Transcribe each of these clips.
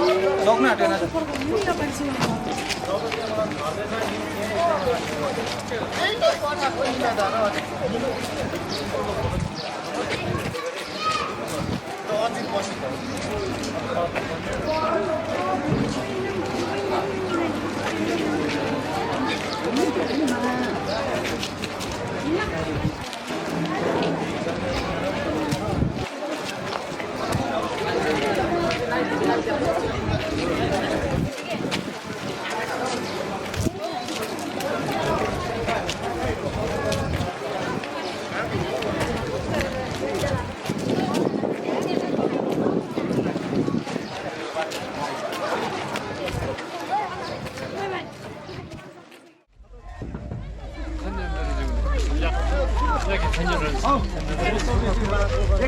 सक्नु आँटेन त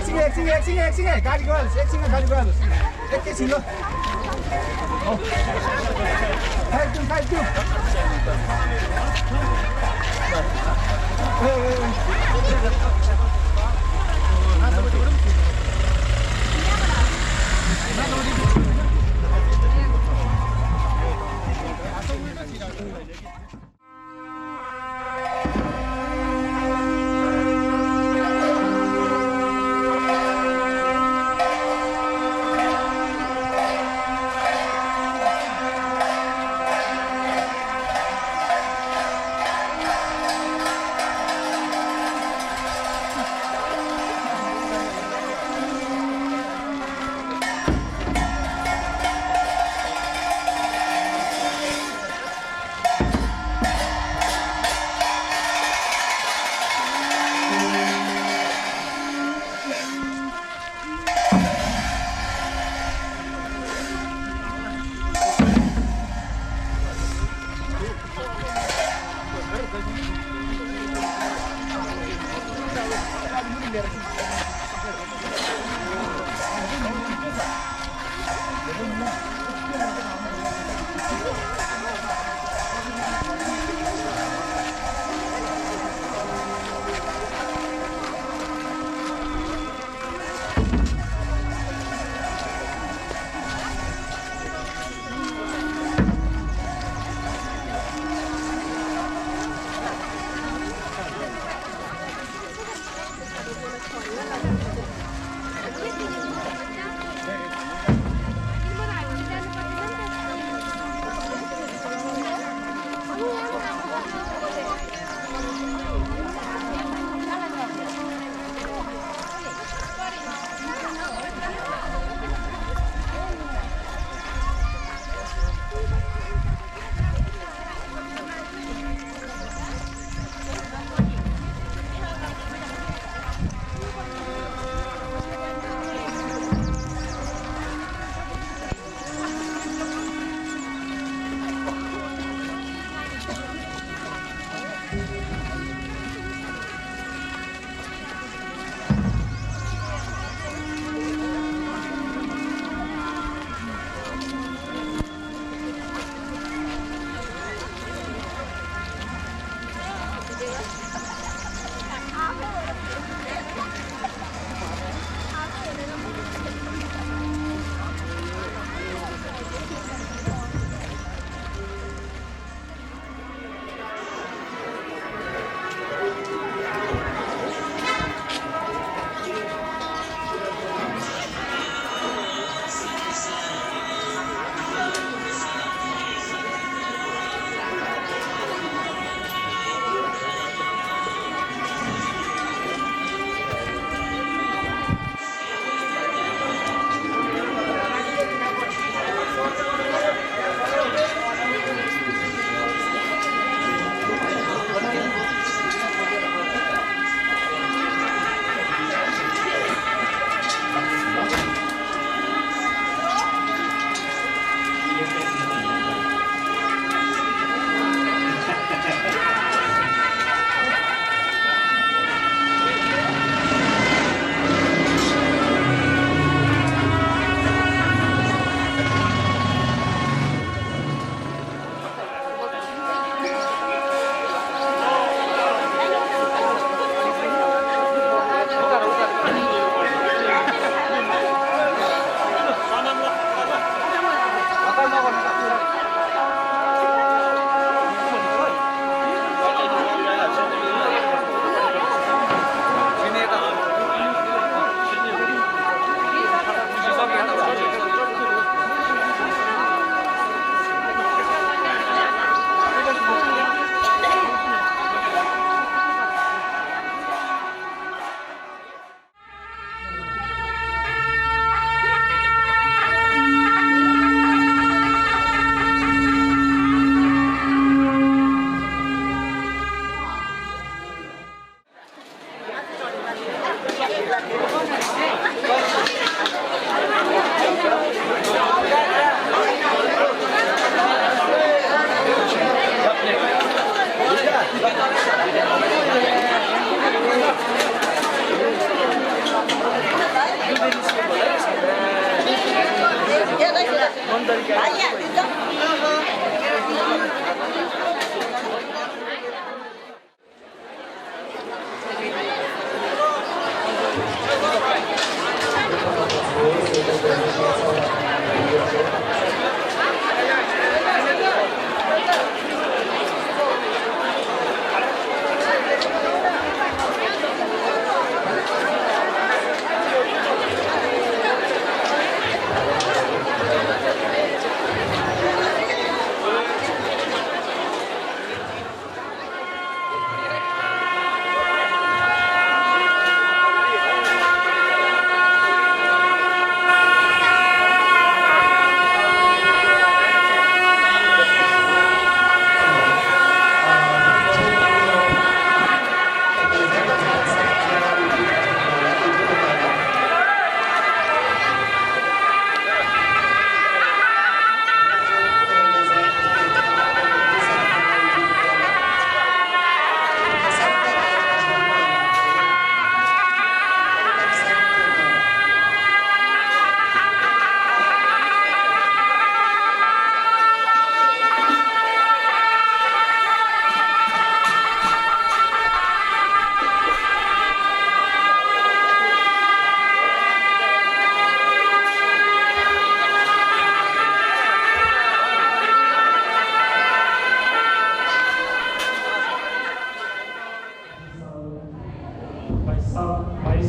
एकछिन गाडी गइहाल्छ एकछिनमा गाडी गइहाल्छ एकैछिन ल खाइदिउँ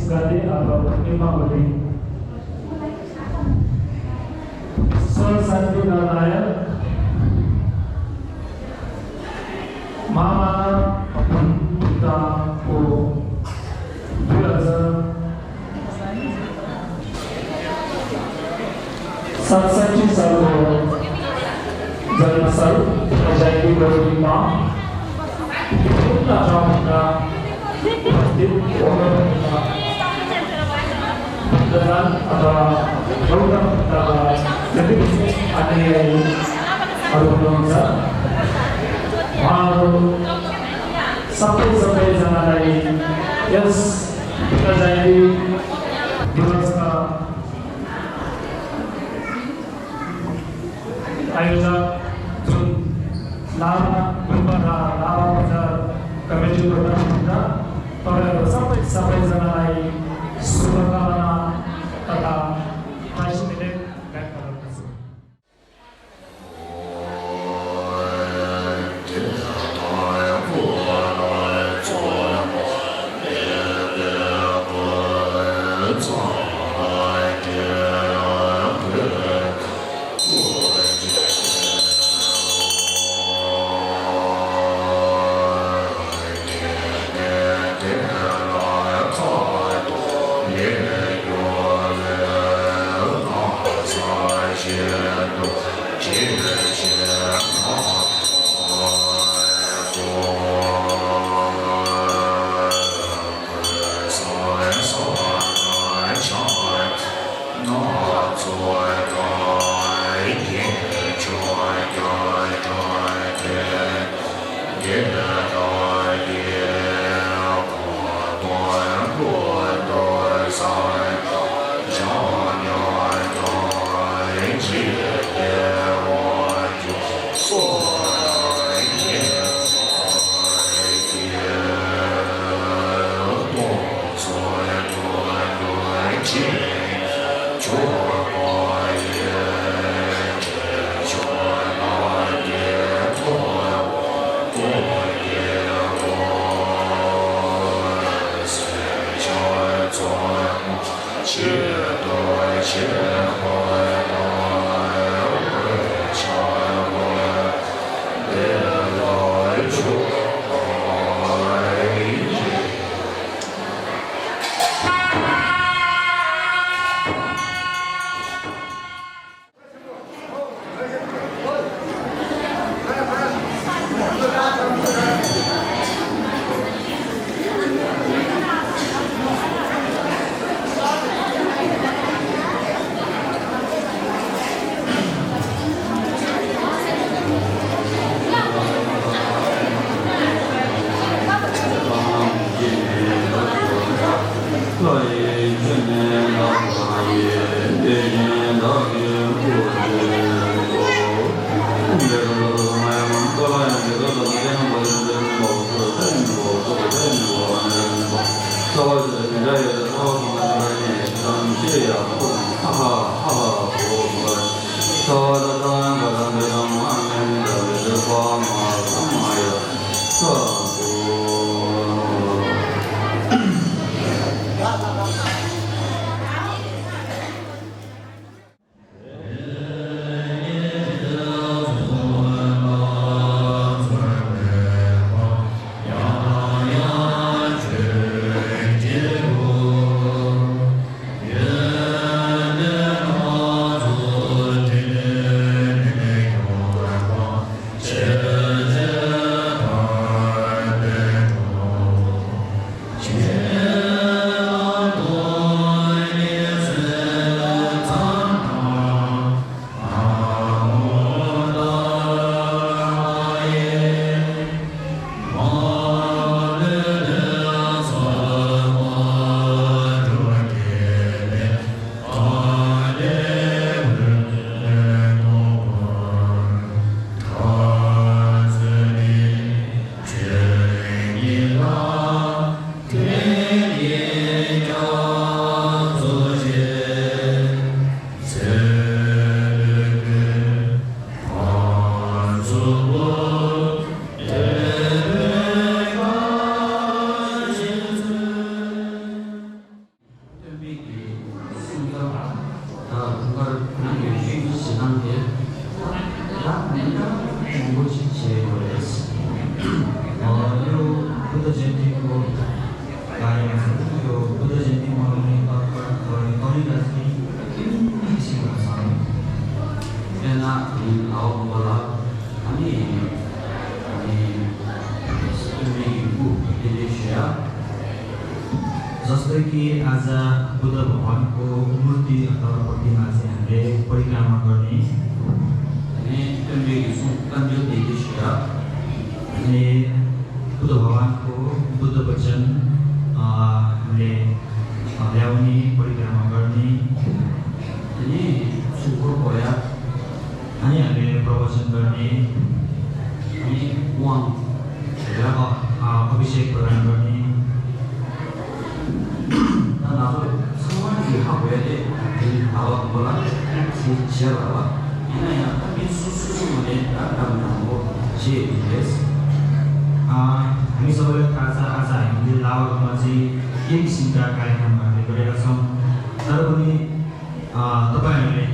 Gade atau Imam Budi Santi Naraya Mama Kita O Bulaza Satsati Salo Janasal Ajaib Berlima Kita Jamka Masjid Orang dengan program jadi ada yang berusaha mau sampai sana dari yes kita jadi berusaha ayo jun lama berbara kami juga berada pada sampai sana dari Subhanallah tata 5 menit back kasih. Yeah. जस्तै कि आज बुद्ध भगवानको मूर्ति अथवा प्रतिमा चाहिँ हामीले परिक्रमा गर्ने अनि बुद्ध भगवानको बुद्ध वचन हामीले ल्याउने परिक्रमा गर्ने अनि हामीले प्रवचन गर्ने अनि अभिषेक प्रदान गर्ने हामी सबैलाई थाहा छ आज हामीले लाभामा चाहिँ के किसिमका कार्यक्रमहरू हामीले गरेका छौँ तर पनि तपाईँहरूले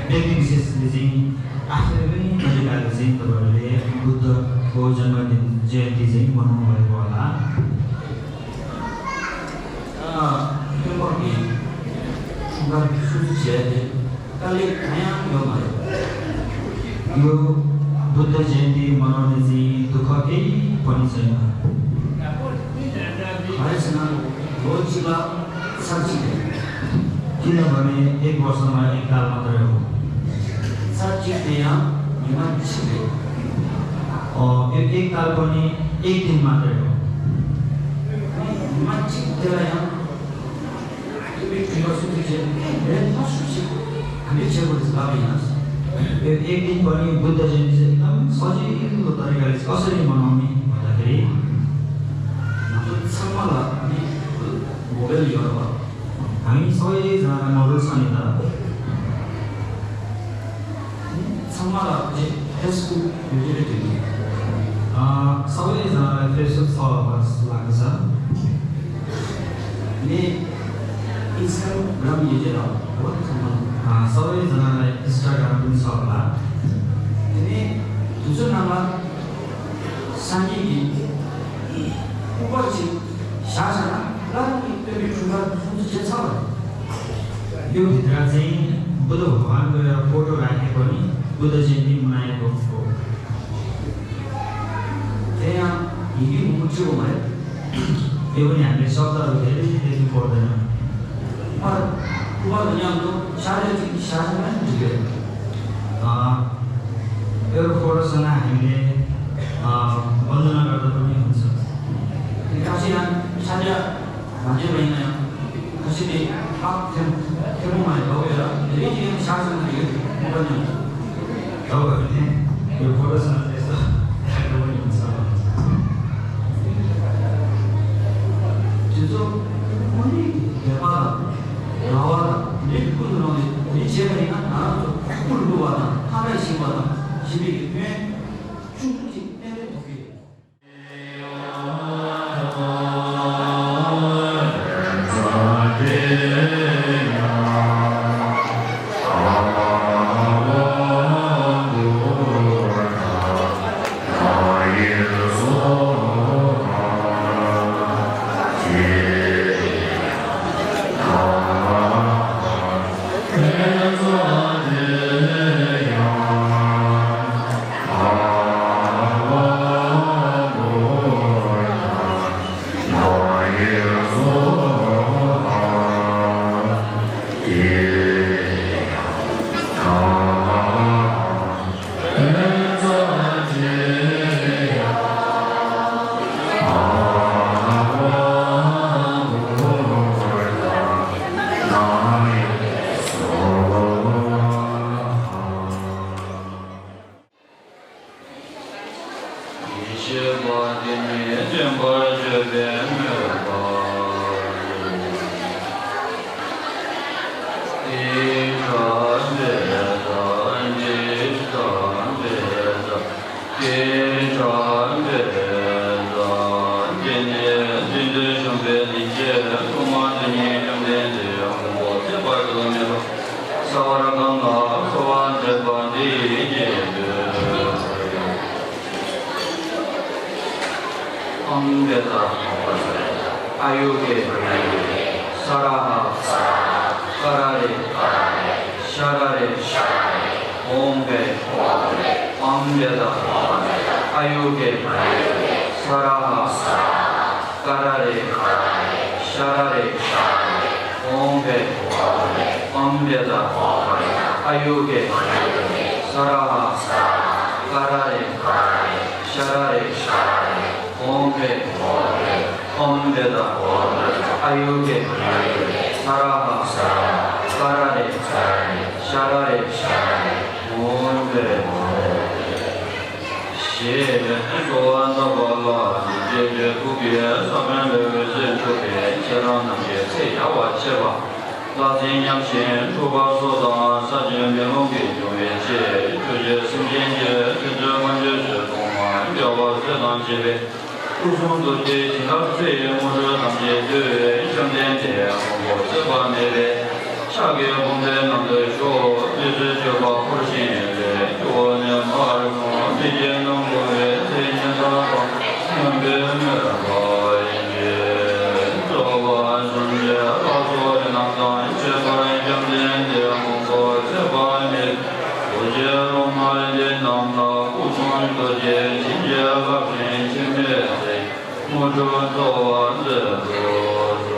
व्यक्ति विशेषले चाहिँ आफैले पनि तरिकाले चाहिँ तपाईँहरूले बुद्धको जन्मदिन जयन्ती चाहिँ मनाउनु भएको होला यो बुद्ध जयन्ती मनाउने चाहिँ दुःख केही पनि छैन किनभने एक वर्षमा एक ताल मात्रै हो एक ताल पनि एक दिन मात्रै हो एक दिन पनि बुद्ध जयन्ती चाहिँ एकदम सजिलो तरिकाले कसरी मनाउने भन्दाखेरि हामी सबैजनालाई मोबाइल छ नि त सबैजनालाई फेसबुक छ जस्तो लाग्छ सबैजनालाई इन्स्टाग्राम पनि छ होला यो भित्र चाहिँ बुद्ध भगवानको एउटा फोटो राखे पनि बुद्ध जयन्ती मनाएको हो यो पनि हामीले शब्दहरू धेरै देख्नु पर्दैन एउटा फोटोसँग हामीले वन्दना गर्दा पनि हुन्छ तपाईँहरूले यो फोटोसँग त्यस्तो राख्दा पनि हुन्छ 집이기 때문에 충분히 때문에 독이 아유게 사라하 까라레 샤라레 옴베 옴베다 아유게 사라하 까라레 샤라레 옴베 옴베다 아유게 사라하 까라레 샤라레 옴베 옴베다 아유게 사라하 까라레 샤라레 옴베谢说安的宝宝，解决不别，上面那个是特别，先让他们这样我去吧。拉近阳心，出发所当，杀菌面容给永远解，这些生间解，这完全是动漫，要我这当机会。不从自己听到最我是当机对，想点点，我这方面的，下个我们能够说，就是就把苦心的，我呢马上最近能够的，最近上班，能给那个一做完春节，老做的那个，这方面想点点，我这方面，我这我们的那个不从自己今天和平心的。我这做完这个说，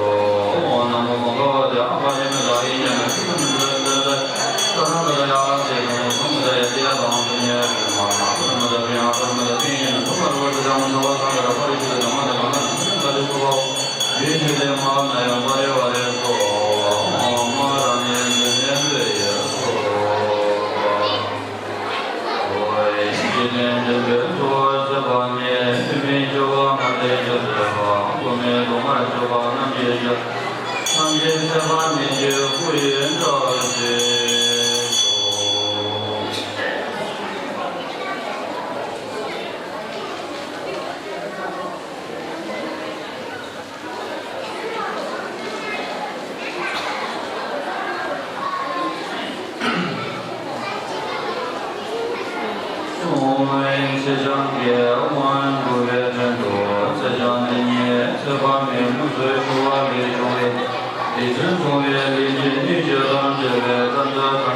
我那么高的，把你们这一年这他们的呀，这个他们的也当中间是嘛，他们的平啊，他们的平，他们说是讲说他们的法律是怎么的嘛，他就说，允许的嘛，那样我的说，马上年对也说，我今天这个做这方面，对就我们的就是说，我们东莞就把那些就，那些这方面就会引导些。这张给万不越真多，这张的你这方面不随说理中的，理智中的理解女学当这个咱这当